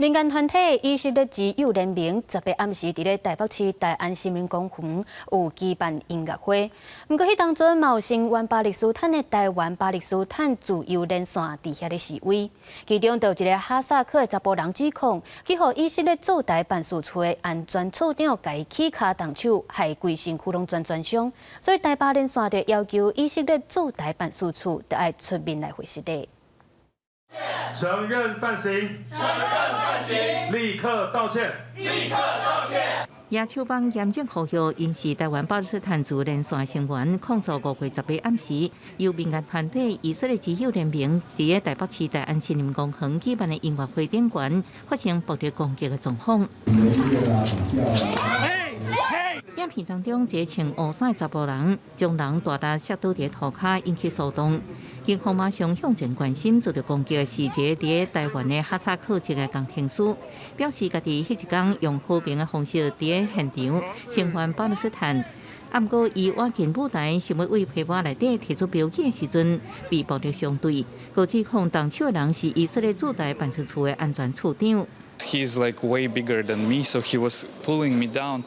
民間團體以色列之友聯盟18暗時佇咧台北市大安森林公園有舉辦音樂會，毋過彼當陣嘛有聲援巴勒斯坦的台灣巴勒斯坦自由連線佇遐咧示威，其中就有一个哈薩克的查埔人指控，去予以色列駐台辦事處的安全處長共伊起跤動手，害規身軀攏全全傷，所以台巴連線就要求以色列駐台辦事處著愛出面來回釋禮。承認犯行，承認犯行，立刻道歉，立刻道歉。野手幫嚴正呼籲，𪜶是台灣巴勒斯坦自由連線成員控訴5月18暗時，由民間團體以色列之友聯盟佇咧台北市大安森林公園舉辦的音樂會頂懸發生暴力攻擊的狀況。影片當中，一个穿烏衫的查埔人將人大力摔倒佇塗跤，引起騷動。警方馬上向前關心，遭著攻擊的是一個佇咧台灣的哈薩克籍的工程師，表示家己彼一工用和平的方式佇咧現場聲援巴勒斯坦。啊，毋過伊倚近舞台，想欲對被窩內底提出標語的時陣，被暴力相對，閣指控動手的人是以色列駐台辦事處的安全處長。 He's like way bigger than me, so he was pulling me down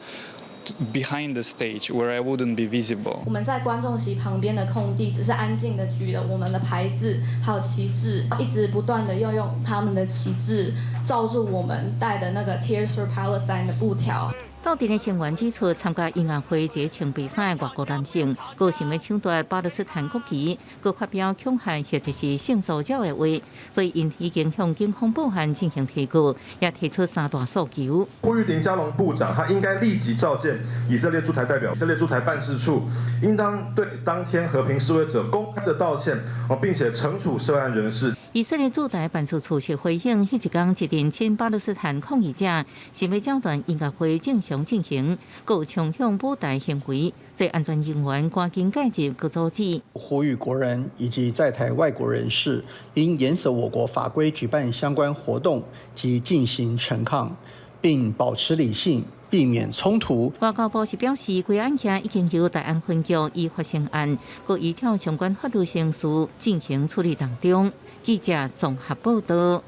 behind the stage where I wouldn't be visible. 我們在觀眾席旁邊的空地，只是安靜的舉了我們的牌子，還有旗幟，一直不斷的要用他們的旗幟罩住我們帶的那個 Tears for Palestine 的布條。鬥陣的成員指出，參加音樂會一个穿白衫的外國男性，閣想欲搶奪巴勒斯坦國旗，閣發表恐嚇或者是性騷擾的話，所以𪜶已經向警方報案進行提告，也提出三大訴求。呼籲林佳龍部長，他應該立即召見以色列駐台代表、以色列駐台辦事處，應當對當天和平示威者公開的道歉，並且懲處涉案人士。以色列駐台辦事處是回應，彼一工一陣親巴勒斯坦抗議者想欲擾亂音樂會正常進行，閣衝向舞台行為，所以安全人員趕緊介入閣阻止。呼籲國人以及在台外國人士應嚴守我國法規，舉辦相關活動及進行陳抗，並保持理性，避免衝突。外交部是表示，規案件已經由大安分局依法成案，閣依照相關法律程序進行處理當中。記者綜合報道。